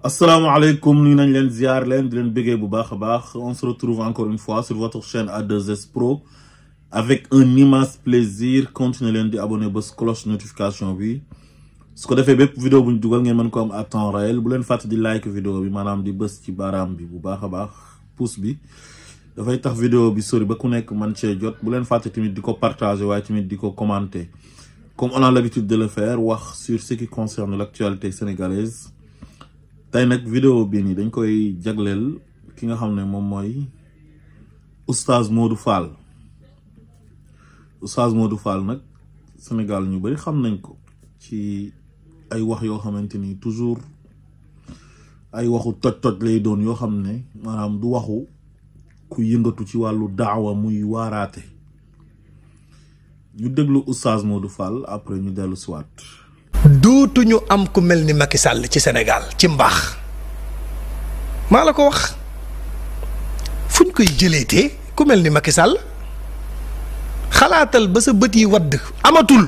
Assalamu alaikum, nous nañ leen ziar leen di leen bëggee bu baax. On se retrouve encore une fois sur votre chaîne A2S Pro avec un immense plaisir. Continuez leen di abonner bës cloche notification bi su ko defee bépp vidéo bu ñu dugal ngeen mën ko am à temps réel. Bu leen fàtte di like vidéo bi maanaam di bës ci baaraam bi bu baax pouce bi dafay tax vidéo bi sori ba ku nekk man cee jot. Bu leen fàtte tamit di ko partager waaye tamit di ko commenter comme on a l'habitude de le faire wax sur ce qui concerne l'actualité sénégalaise. Tay nak vidéo bi ni dañ koy jagleel ki nga xamné mom moy Oustaz Modou Fall. Oustaz Modou Fall nak Sénégal ñu bari xam nañ ko ci ay wax yo xamanteni toujours ay waxu toj lay doon yo xamné manam du waxu ku yëngatu ci walu daawa muy waraate. Ñu déglu Oustaz Modou Fall après ñu dellu siwaat. dootuñu am ku melni Macky Sall ci Sénégal ci mbax maa la ko wax fuñ koy jëleetee ku melni Macky Sall xalaatal ba sa bët yi wadd amatul.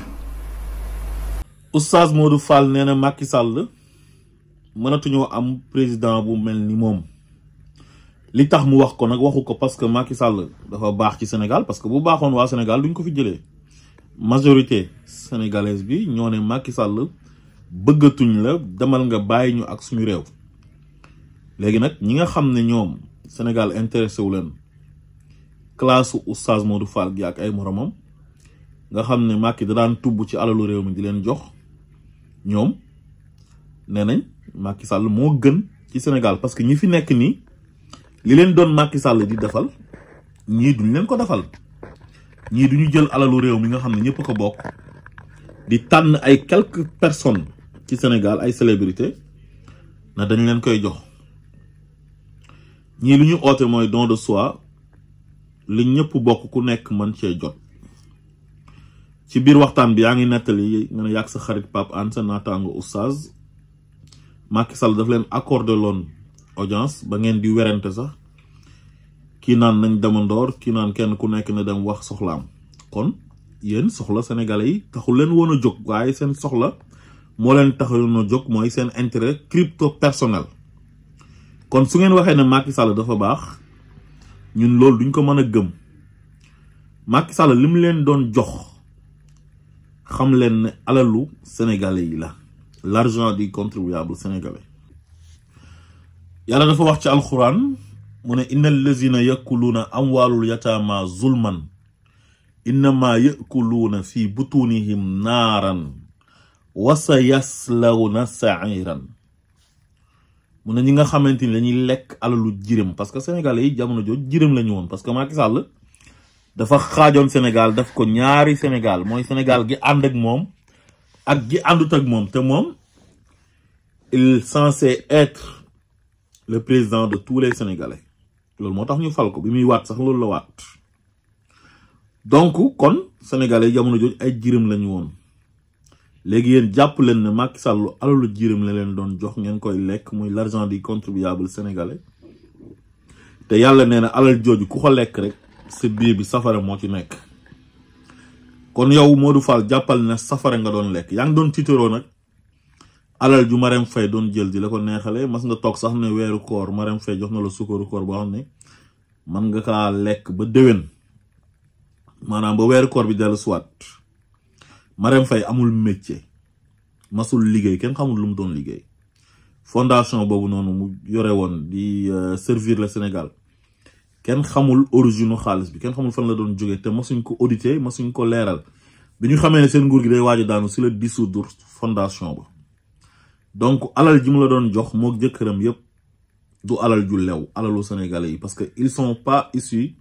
Oustaz Modou Fall nee na Macky Sall mënatuñoo am président bu melni moom li tax mu wax ko nag waxu ko parce que Macky Sall dafa baax ci Sénégal parce que bu baaxoon waa Sénégal duñ ko fi jëlee. Majorité sénégalaise bi ñoo ne Macky Sall bëggatuñ la demal nga bàyyi ñu ak suñu réew. Léegi nag ñi nga xam ne ñoom Sénégal intéressé wu leen classe Oustaz Modou Fall gi ak ay moromam nga xam ne Macky da daan tubb ci alalu réew mi di leen jox ñoom nee nañ Macky Sall moo gën ci Sénégal parce que ñi fi nekk nii li leen doon Macky Sall di defal ñii duñ leen ko defal. ñii duñu jël alalu réew mi nga xam ne ñëpp ko bokk di tànn ay quelques personnes ci Sénégal ay célébrités na dañ leen koy jox ñii lu ñu oote mooy don de soi li ñëpp bokk ku nekk mën cee jot. ci biir waxtaan bi yaa ngi nettali nga ne yàgg sa xarit Pape Anne sa naataango Oustaz Macky Sall daf leen accordé loon audience ba ngeen di werante sax. Kii naan nañ demandoor kii naan kenn ku nekk na dem wax soxlaam kon yéen soxla sénégalais yi taxul leen woon a jóg waaye seen soxla moo leen taxul a jóg mooy seen intérêt crypto personnel. Kon su ngeen waxee ne Macky Sall dafa baax ñun loolu duñ ko mën a gëm. Macky Sall li mu leen doon jox xam leen ne alalu sénégalais yi la l'argent du contribuable sénégalais. Yàlla dafa wax ci alxuraan mu ne innal lazina yakuluuna amwaalul yataama zulman innama yakuluuna fi butunihim naaran wa sa yaslawna sa'iran. mu ne ñi nga xamante ni dañuy lekk alalu jirim parce que sénégalais yi jamono jooju jirim la ñu woon parce que Macky Sall dafa xaajoon Sénégal daf ko ñaari Sénégal mooy Sénégal gi ànd ak moom ak gi àndut ak moom te moom il censé être le président de tous les Sénégalais. loolu moo tax ñu fal ko bi muy waat sax loolu la waat donc kon sénégalais jamono jooju ay jirim lañu woon léegi yéen jàpp leen ne Macky Sall alalu jirim la leen doon jox ngeen koy lekk muy l'argent du contribuable sénégalais te yàlla nee na alal jooju ku ko lekk rek sa biir bi safara moo ci nekk. kon yow Modou Fall jàppal ne safara nga doon lekk yaa ngi doon tiitaroo nag alal ju Marème Faye doon jël di la ko neexale mas nga toog sax ne weeru koor Marème Faye jox na la sukkaru koor boo xam ne man nga kaa lekk ba déwén maanaam ba weeru koor bi dellu siwaat. Marème Faye amul métier masul liggéey kenn xamul lu mu doon liggéey fondation boobu noonu mu yore woon di servir le Sénégal kenn xamul origine xaalis bi kenn xamul fan la doon jógee te masuñ ko auditer masuñ ko leeral bi ñu xamee ne seen nguur gi day waaj a daanu si la dissoudre fondation ba. Donc alal ji mu la doon jox mook jëkkëram yépp du alal ju lew alalu sénégalais yi parce que ils sont pas issus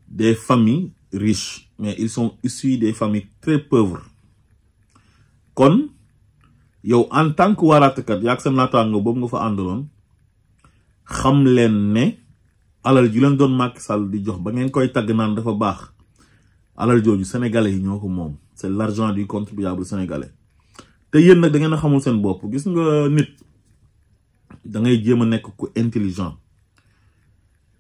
des familles riches mais ils sont issus des familles très pauvres. Kon yow en tant que waaratekat yaag sa naataango boobu nga fa àndaloon xam leen ne alal ji leen doon Macky Sall di jox ba ngeen koy tagg naan dafa baax alal jooju sénégalais yi ñoo ko moom c'est l'argent du contribuable sénégalais. te yéen nag da ngeen a xamul seen bopp gis nga nit da ngay jéem a nekk ku intelligent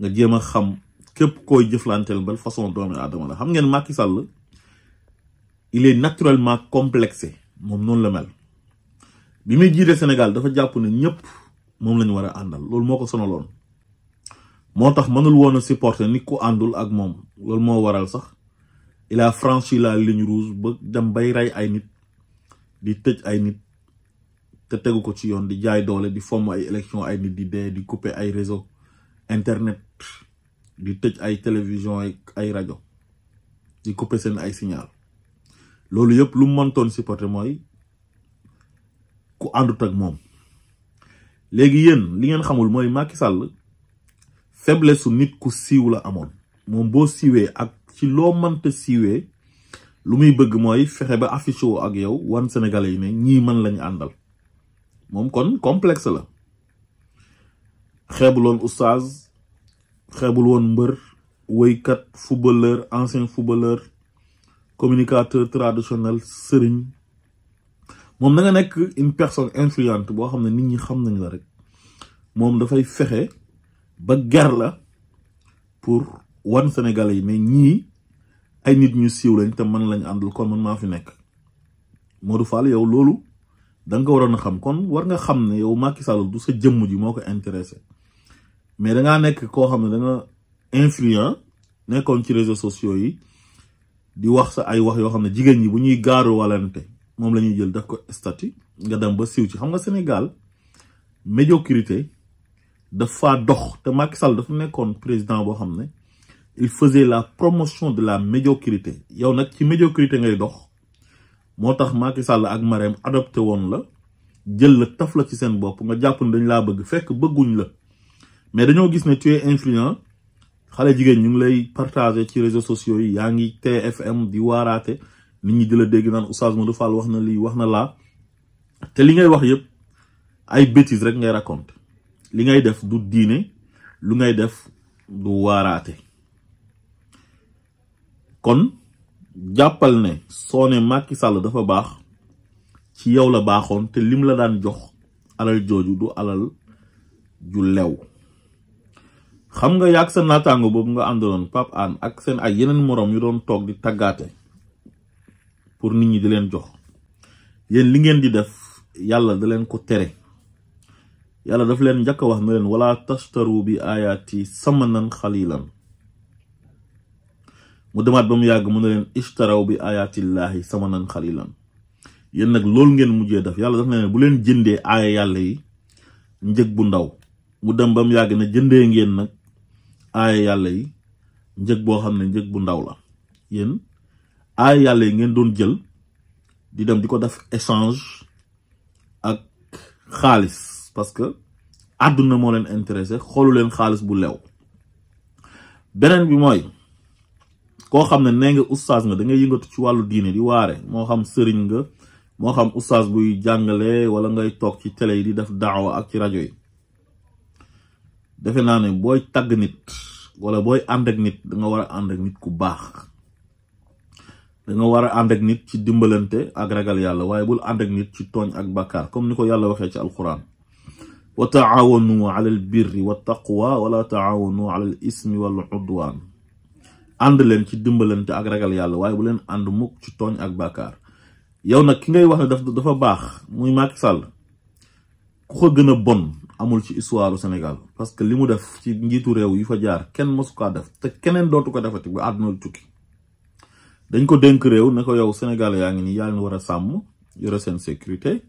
nga jéem a xam képp koy jëflanteel bal façon doomi aadama la. xam ngeen Macky Sall il est naturellement complexé moom noonu la mel bi muy jiite Sénégal dafa jàpp ne ñëpp moom lañu war a àndal loolu moo ko sonaloon moo tax mënul woon a supporter nit ku àndul ak moom loolu moo waral sax il a franchi la ligne rouge ba dem bay rey ay nit di tëj ay nit te tegu ko ci yoon di jaay doole di fomm ay élection ay nit di dee di couper ay réseau internet di tëj ay télévision ay rajo di couper seen ay signal loolu yëpp lu mëntoon supporter mooy ku àndut ak moom léegi yéen li ngeen xamul mooy Macky Sall faiblesse su nit ku siiw la amoon moom boo siiwee ak ci loo mënta siiwee lu muy bëgg mooy fexe ba affiché wu ak yow wan Sénégalais yi ne ñii man lañu àndal moom kon complexe la xeebul woon oustaz xeebul woon mbër woykat footballeur ancien footballeur communicateur traditionnel sëriñ moom da nga nekk une personne influente boo xam ne nit ñi xam nañ la rek moom dafay fexe ba ger la pour wan Sénégalais yi ne ñii ay nit ñu siiw lañ te man lañ àndal kon man maa fi nekk Modou Fall yow loolu da nga waroon a xam kon war nga xam ne yow Macky Sall du sa jëmm ji moo ko intéressé mais da ngaa nekk koo xam ne da nga influent nekkoon ci réseaux sociaux yi di wax sa ay wax yoo xam ne jigéen ñi bu ñuy gaaru walante moom la ñuy jël def ko statut nga dem ba siiw ci xam nga Sénégal médiocrité dafa dox te Macky Sall dafa nekkoon président boo xam ne il faisait la promotion de la médiocrité yow nag ci médiocrité ngay dox moo tax Macky Sall ak Marème adopté woon la jël la taf la ci seen bopp nga jàpp ne dañ laa bëgg fekk bëgguñ la mais dañoo gis ne tu es influent xale jigéen ñu ngi lay partager ci réseaux sociaux yi yaa ngi TFM di waaraate nit ñi di la dégg naan Oustaz Modou Fall wax na lii wax na laa te li ngay wax yëpp ay bêtises rek ngay raconter li ngay def du diine lu ngay def du waaraate kon jàppal ne soo ne Macky Sall dafa baax ci yow la baaxoon te lim la daan jox alal jooju du alal ju lew xam nga yàgg sa naataango boobu nga àndaloon Pape Hann ak seen ay yeneen moroom yu doon toog di tàggaate pour nit ñi di leen jox yéen li ngeen di def yàlla da leen ko tere yàlla daf leen njëkk a wax na leen wala tashtaru bi ayati samanan xalilan mu demaat ba mu yàgg mu ne leen ishtaraw bi ayatillahi samanan xalilan yéen nag loolu ngeen mujjee def yàlla daf na leen bu leen jëndee aaya yàlla yi njëg bu ndaw mu dem ba mu yàgg ne jëndee ngeen nag aaya yàlla yi njëg boo xam ne njëg bu ndaw la yéen aaya yàlla yi ngeen doon jël di dem di ko def échange ak xaalis parce que àdduna moo leen intéressé xoolu leen xaalis bu lew beneen bi mooy koo xam ne nee nga oustaz nga da ngay yëngatu ci wàllu diine di waare moo xam sëriñ nga moo xam oustaz buy jàngale wala ngay toog ci télé yi di def daawa ak ci rajo yi defe naa ne booy tagg nit wala booy ànd ak nit da nga war a ànd ak nit ku baax da nga war a ànd ak nit ci dimbalante ak ragal yàlla waaye bul ànd ak nit ci tooñ ak bàkkaar comme ni ko yàlla waxee ci alquran wa taawanu ala al birri wa taqwa wala taawanu ala al ismi wal udwan ànd leen ci dimbalante ak ragal yàlla waaye bu leen ànd mukk ci tooñ ak bàkkaar yow nag ki ngay wax ne dafa baax muy Macky Sall ku ko gën a bon amul ci histoire du Sénégal parce que li mu def ci njiitu réew yi fa jaar kenn mosu kaa def te keneen dootu ko defati ba àdduna lu tukki dañ ko dénk réew ne ko yow Sénégal yaa ngi nii yaa leen war a sàmm yore seen sécurité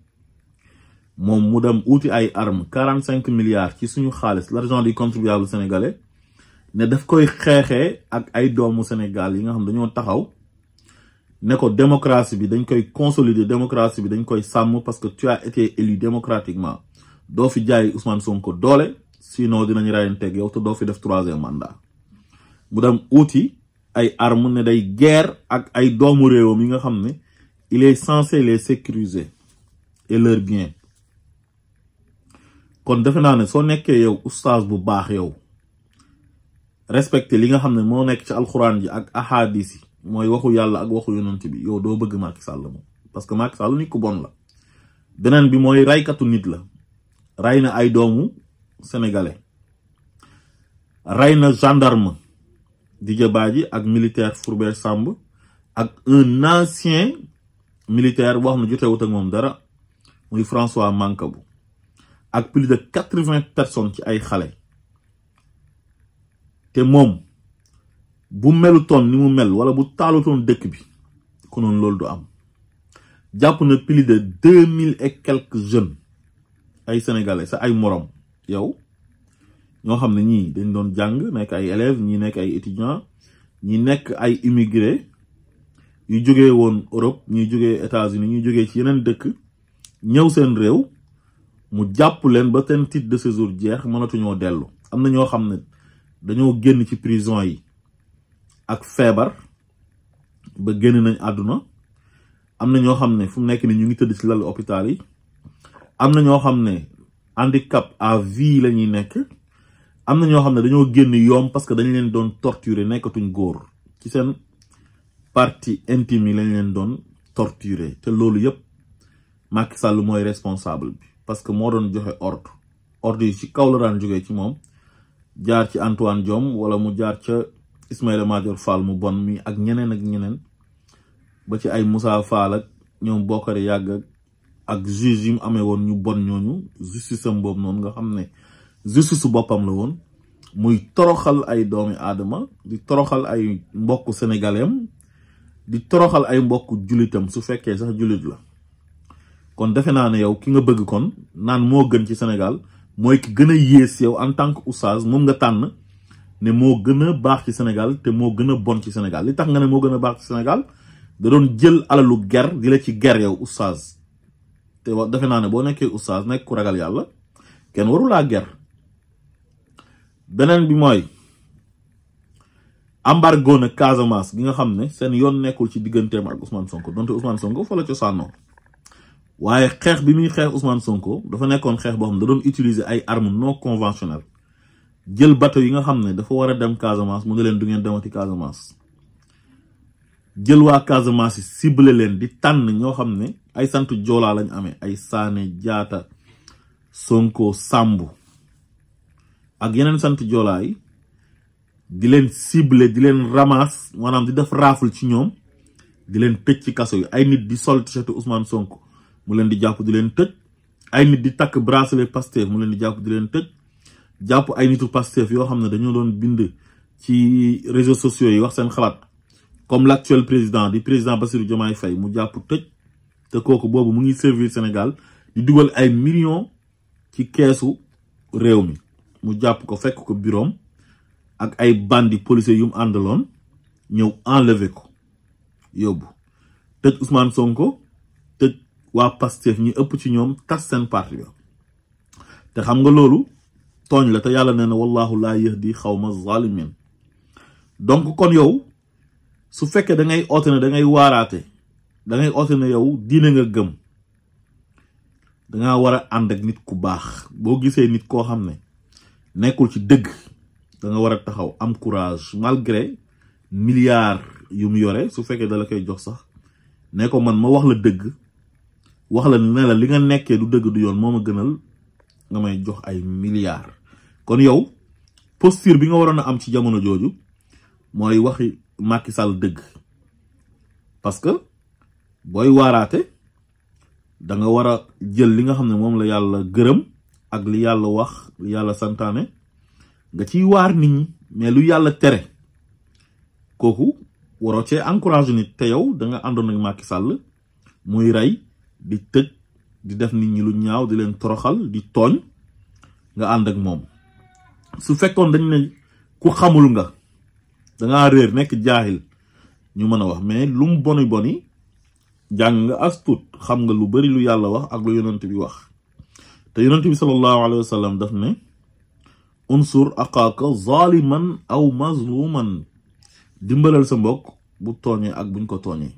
moom mu dem uuti ay armes 45 milliards ci suñu xaalis l'argent du contribuable sénégalais ne daf koy xeexee ak ay doomu Sénégal yi nga xam dañoo taxaw ne ko démocratie bi dañ koy consolider démocratie bi dañ koy sàmm parce que tu as été élu démocratiquement doo fi jaay Ousmane Sonko doole sinon dinañ rayanteeg yow te doo fi def 3e mandat mu dem uuti ay armes ne day guerre ak ay doomu réewam yi nga xam ne il est censé les sécuriser et leurs biens kon defe naa ne soo nekkee yow oustaz bu baax yow respecté li nga xam ne moo nekk ci alxuraan ji ak ahadis yi mooy waxu yàlla ak waxu yonent bi yow doo bëgg Macky Sall moom parce que Macky Sall nit ku bon la beneen bi mooy raykatu nit la ray na ay doomu sénégalais ray na gendarme Didier Badji ak militaire Fulbert Sambou ak un ancien militaire boo xam ne jotewut ak moom dara muy François Mancabou ak plus de 80 personnes ci ay xale te moom bu melutoon ni mu mel wala bu taalutoon dëkk bi konoon loolu du am jàpp na plus de 2000 et quelques jeunes ay sénégalais sa ay morom yow ñoo xam ne ñii dañ doon jàng nekk ay élèves ñi nekk ay étudiants ñi nekk ay immigrés yu jógee woon Europe ñuy jógee États-Unis ñuy jógee ci yeneen dëkk ñëw seen réew mu jàpp leen ba seen titre de séjour jeex mënatuñoo dellu am na ñoo xam ne dañoo génn ci prison yi ak feebar ba génn nañ àdduna am na ñoo xam ne fu mu nekk ni ñu ngi tëdd ci lal hôpital yi am na ñoo xam ne handicap à vie la ñuy nekk am na ñoo xam ne dañoo génn yoom parce que dañ leen doon torturer nekkatuñ góor ci seen partie intime yi lañ leen doon torturer te loolu yëpp Macky Sall mooy responsable bi parce que moo doon joxe ordre yi ci kaw la daan jógee ci moom jaar ci Antoine Diome wala mu jaar ca Ismaïla Madior Fall mu bon mi ak ñeneen ba ci ay Moussa Fall ak ñoom Bokari Yàgg ak juge yi mu amee woon ñu bon ñooñu justice am boobu noonu nga xam ne justice su boppam la woon muy toroxal ay doomi aadama di toroxal ay mbokk sénégalais di toroxal ay mbokk jullitam su fekkee sax jullit la kon defe naa ne yow ki nga bëgg kon naan moo gën ci Sénégal mooy ki gën a yées yow en tant que oustaz moom nga tànn ne moo gën a baax ci Sénégal te moo gën a bon ci Sénégal li tax nga ne moo gën a baax ci Sénégal da doon jël alalu ger di la ci ger yow oustaz te wax defe naa ne boo nekkee oustaz nekk ku ragal yàlla kenn warulaa ger beneen bi mooy embargo na Casamance gi nga xam ne seen yoon nekkul ci digganteem ak Ousmane Sonko donte Ousmane Sonko fa la cosaanoo waaye xeex bi muy xeex Ousmane Sonko dafa nekkoon xeex boo xam ne da doon utiliser ay armes non conventionnelles jël bateau yi nga xam ne dafa war a dem Casamance mu ne leen du ngeen demati Casamance jël waa Casamance yi ciblé leen di tànn ñoo xam ne ay sant joolaa lañ amee ay Sané Jaata Sonko Sambu ak yeneen sant joolaa yi di leen ciblé di leen ramasse maanaam di def raaful ci ñoom di leen tëj ci kaso yi ay nit di sol t-shirt Ousmane Sonko mu leen di jàpp di leen tëj ay nit di takk bracelet Pastef mu leen di jàpp di leen tëj jàpp ay nitu Pastef yoo xam ne dañoo doon bind ci réseaux sociaux yi wax seen xalaat comme l'actuel président di président Bassirou Diomaye Faye mu jàpp tëj te kooku boobu mu ngi servir Sénégal di dugal ay millions ci keesu réew mi mu jàpp ko fekk ko bureau ak ay bandi policiers yu mu àndaloon ñëw enlever ko yóbbu tëj Ousmane Sonko tëj waa Pastef ñi ëpp ci ñoom tas seen parti ba te xam nga loolu tooñ la te yàlla nee na wallahu laa yahdi xawma zalimin donc kon yow su fekkee da ngay oote ne da ngay waaraate da ngay oote ne yow diine nga gëm danga war a ànd ak nit ku baax boo gisee nit koo xam ne nekkul ci dëgg da nga war a taxaw am courage malgré milliards yu mu yore su fekkee dala koy jox sax ne ko man ma wax la dëgg wax la ne la li nga nekkee du dëgg du yoon moo ma gënal nga may jox ay milliards kon yow posture bi nga waroon a am ci jamono jooju mooy waxi Macky Sall dëgg parce que booy waaraate da nga war a jël li nga xam ne moom la yàlla gërëm ak li yàlla wax li yàlla santaane nga ciy waar nit ñi mais lu yàlla tere kooku waroo cee encouragé nit te yow da nga àndoon ak Macky Sall muy rey di tëj di def nit ñi lu ñaaw di leen toroxal di tooñ nga ànd ak moom su fekkoon dañ ne ku xamul nga dangaa réer nekk jaahil ñu mën a wax mais lu mu boni jàng nga as tuut xam nga lu bari lu yàlla wax ak lu yonent bi wax te yonent bi sallallahu alayhi wa sallam daf ne unsur aqaaka zaliman aw mazluman dimbalal sa mbokk bu tooñee ak buñ ko tooñee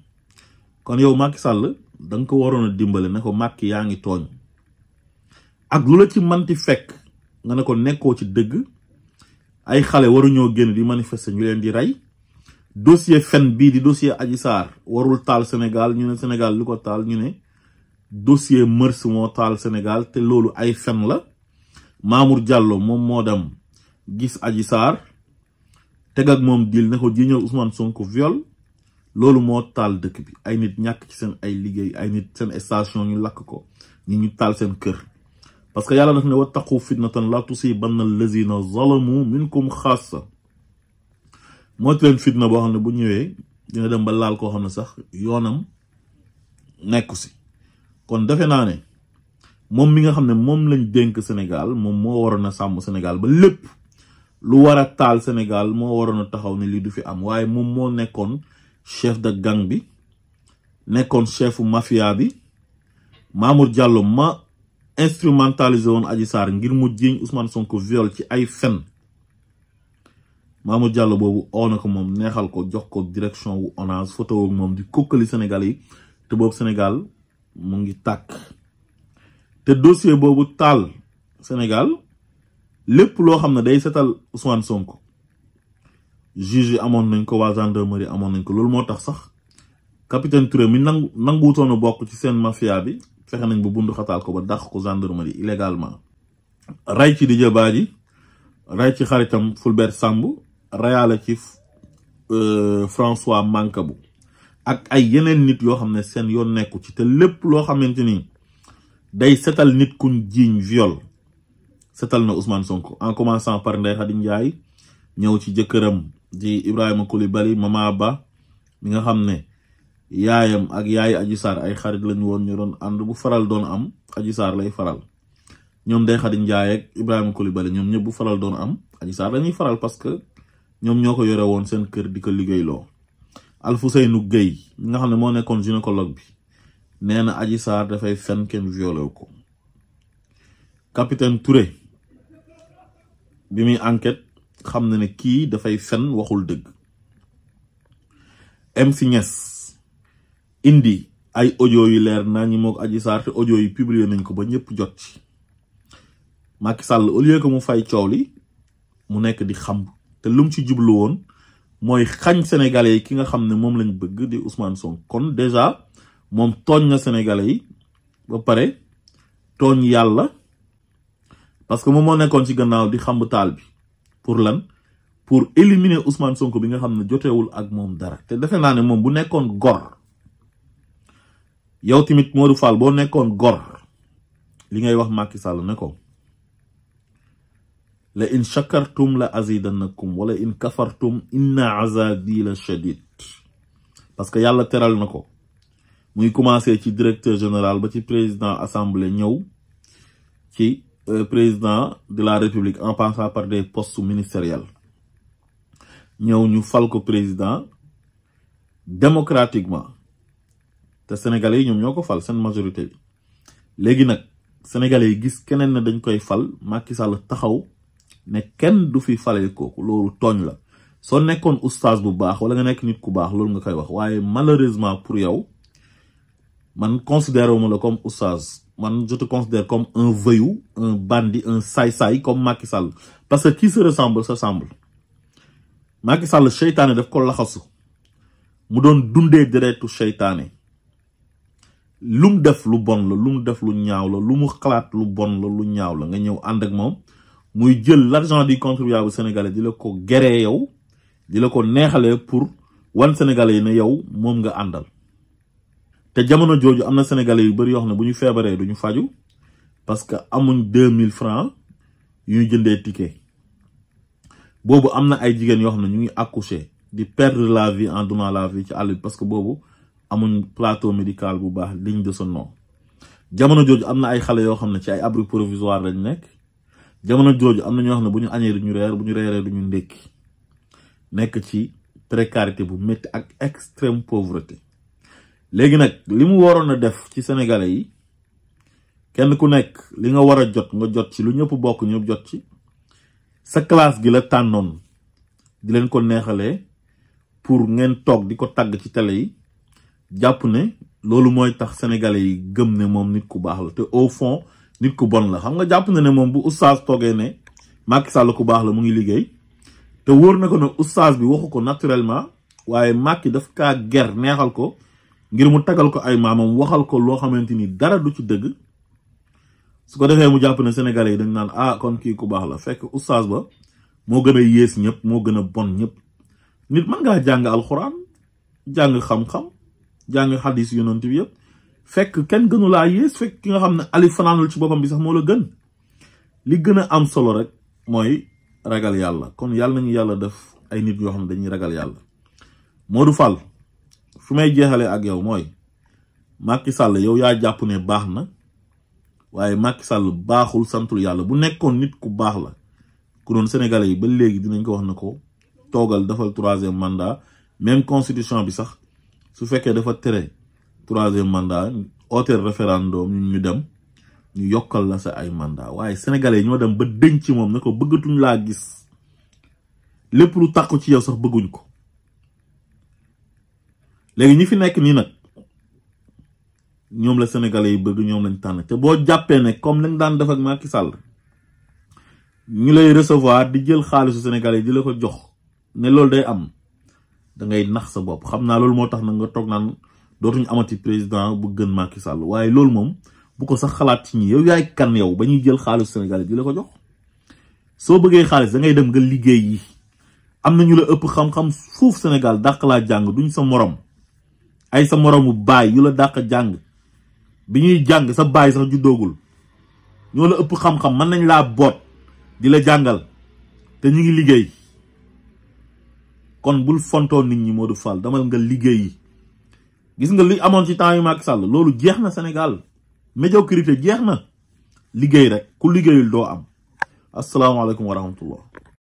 kon yow Macky Sall da nga ko waroon a dimbale ne ko Macky yaa ngi tooñ ak lu la ci manti fekk nga ne ko nekkoo ci dëgg ay xale waruñoo génn di manifester ñu leen di rey dossier fen bii di dossier Adji Sarr warul taal Sénégal ñu ne Sénégal li ko taal ñu ne dossier mœurs moo taal Sénégal te loolu ay fen la Mamour Diallo moom moo dem gis Adji Sarr teg ak moom dil ne ko jiiñal Ousmane Sonko viol loolu moo taal dëkk bi ay nit ñàkk ci seen ay liggéey ay nit seen station ñu lakk ko ñi ñu taal seen kër parce que yàlla daf ne wattaqu fitnatan la tusibanna allazina zalamu minkum xaassa moytu leen fitna boo xam ne bu ñëwee dina dem ba laal koo xam ne sax yoonam nekku si kon defe naa ne moom mi nga xam ne moom lañ dénk Sénégal moom moo waroon a sàmm Sénégal ba lépp lu war a taal Sénégal moo waroon a taxaw ne lii du fi am waaye moom moo nekkoon chef de gang bi nekkoon chefu mafia bi Mamour Diallo ma instrumentalisé woon Adji Sarr ngir mu jiiñ Ousmane Sonko viol ci ay fen Mamour Diallo boobu oo na ko moom neexal ko jox ko direction wu ONAS photo ak moom di kokkali Sénégal yi te boobu Sénégal mu ngi tàkk te dossier boobu taal Sénégal lépp loo xam ne day setal Ousmane Sonko juge yi amoon nañ ko waa gendarmerie amoon nañ ko loolu moo tax sax capitaine Touré mi nanguutoon a bokk ci seen mafia bi fexe nañ ba bundu xataal ko ba dàq ko gendarmerie illégalement ray ci Didier Badji ray ci xaritam Fulbert Sambou rayaale ci François Mancabou ak ay yeneen nit yoo xam ne seen yoon nekku ci te lépp loo xamante ni day setal nit kuñ jiiñ viol setal na Ousmane Sonko en commençant par Ndeye Khady Ndiaye ñëw ci jëkkëram di Ibrahima Coulibaly Mama Ba mi nga xam ne yaayam ak yaay Adji Sarr ay xarit lañu woon ñu doon ànd bu faral doon am Adji Sarr lay faral ñoom Ndeye Khady Ndiaye ak Ibrahima Coulibaly ñoom ñëpp bu faral doon am Adji Sarr lañuy faral parce que ñoom ñoo ko yore woon seen kër di ko liggéeyloo Alfousseynou Gueye mi nga xam ne moo nekkoon gynécologue bi nee na Adji Sarr dafay fen kenn violé ko capitaine Touré bi muy enquête xam na ne kii dafay fen waxul dëgg MC Niass indi ay audio yu leer naa ñi mook Adji Sarr te audio yi publier nañ ko ba ñëpp jot ci Macky Sall au lieu que mu fay coow li mu nekk di xam te lu mu ci jublu woon mooy xañ sénégalais yi ki nga xam ne moom lañ bëgg di Ousmane Sonko kon déjà moom tooñ na sénégalais yi ba pare tooñ yàlla parce que moom moo nekkoon ci gannaaw di xamb taal bi pour lan pour éliminer Ousmane Sonko bi nga xam ne jotewul ak moom dara te defe naa ne moom bu nekkoon gor yow tamit Modou Fall boo nekkoon gor li ngay wax Macky Sall ne ko la in shakartum la azidannakum wala in kafartum inna azabi la shadid parce que yàlla teral na ko muy commencé ci directeur général ba ci président assemblée ñëw ci président de la république en passant par des postes ministériels ñëw ñu fal ko président démocratiquement te sénégalais yi ñoom ñoo ko fal seen majorité bi léegi nag sénégalais yi gis keneen ne dañ koy fal Macky Sall taxaw ne kenn du fi fale kooku loolu tooñ la soo nekkoon oustaz bu baax wala nga nekk nit ku baax loolu nga koy wax waaye malheureusement pour yow man considère ma la comme oustaz man je te considère comme un voyou un bandit un saay-saay comme Macky Sall parce que qui se ressemble s'assemble Macky Sall seytaane daf ko laxasu mu doon dundee deretu seytaane lu mu def lu bon la lu mu def lu ñaaw la lu mu xalaat lu bon la lu ñaaw la nga ñëw ànd ak moom muy jël l'argent du contribuable sénégalais di la ko geree yow di la ko neexalee pour wan sénégalais yi ne yow moom nga àndal te jamono jooju am na sénégalais yu bari yoo xam ne bu ñu feebaree duñu faju parce que amuñ 2000 francs yu ñu jëndee ticket boobu am na ay jigéen yoo xam ne ñu ngi accoucher di perdre la vie en donnant la vie ci àll bi parce que boobu amuñ plateau médical bu baax digne de son nom jamono jooju am na ay xale yoo xam ne ci ay abri provisoire lañ nekk jamono jooju am na ñoo xam ne bu ñu añee duñu reer bu ñu reeree duñu ndékki nekk ci précarité bu métti ak extrême pauvreté léegi nag li mu waroon a def ci sénégalais yi kenn ku nekk li nga war a jot nga jot ci lu ñëpp bokk ñëpp jot ci sa classe gi la tànnoon di leen ko neexalee pour ngeen toog di ko tagg ci télé yi jàpp ne loolu mooy tax sénégalais yi gëm ne moom nit ku baax la te au fond nit ku bon la xam nga jàpp na ne moom bu oustaz toogee ne Macky Sall ku baax la mu ngi liggéey te wóor na ko ne oustaz bi waxu ko naturellement waaye Macky daf kaa ger neexal ko ngir mu tagal ko ay maamam waxal ko loo xamante ni dara du ci dëgg su ko defee mu jàpp ne sénégalais yi dañ naan ah kon kii ku baax la fekk oustaz ba moo gën a yées ñëpp moo gën a bon ñëpp nit mën ngaa jàng alxuraan jàng xam-xam jàng xadis yonent bi yëpp fekk kenn gënu laa yées fekk ki nga xam ne alif fanaanul ci boppam bi sax moo la gën li gëna am solo rek moy ragal yalla. Kon yalla nañu yalla def ay nit yo xam dañuy ragal yalla. Modou Fall fu may jéxalé ak yow moy Macky Sall yow ya japp ne baxna waye Macky Sall baxul santul yalla. Bu nekkon nit ku bax la ku don sénégalais yi ba légui dinañ ko wax nako togal defal 3e mandat. Même constitution bi sax su fekkee dafa tere 3e mandat hôtel référendum ñu dem ñu yokkal la sa ay mandat waaye sénégalais ñoo dem ba denc ci moom ne ko bëggatuñ laa gis lépp lu takku ci yow sax bëgguñ ko. léegi ñi fi nekk nii nag ñoom la sénégalais yi bëgg ñoom lañ tànn te boo jàppee ne comme lañ daan def ak Macky Sall ñu lay recevoir di jël xaalisu sénégalais yi di la ko jox ne loolu day am da ngay nax sa bopp. xam naa loolu moo tax nag nga toog naan dootuñu amati président bu gën Macky Sall waaye loolu moom bu ko sax xalaat ci ñi yow yaay kan yow ba ñuy jël xaalisu sénégalais di la ko jox. soo bëggee xaalis da ngay dem nga liggéey yi am na ñu la ëpp xam-xam fuuf Sénégal dàq laa jàng duñ sa morom ay sa moromu baay yu la dàq jàng bi ñuy jàng sa baay sax juddoogul ñoo la ëpp xam-xam mën nañ laa boot di la jàngal te ñu ngi liggéey. kon bul fontoo nit ñi Modou Fall damal nga liggéey yi gis nga li amoon ci temps yu Macky Sall loolu jeex na Sénégal médiocrité jeex na liggéey rek ku liggéeyul doo am. asalaamaaleykum wa rahmatullah.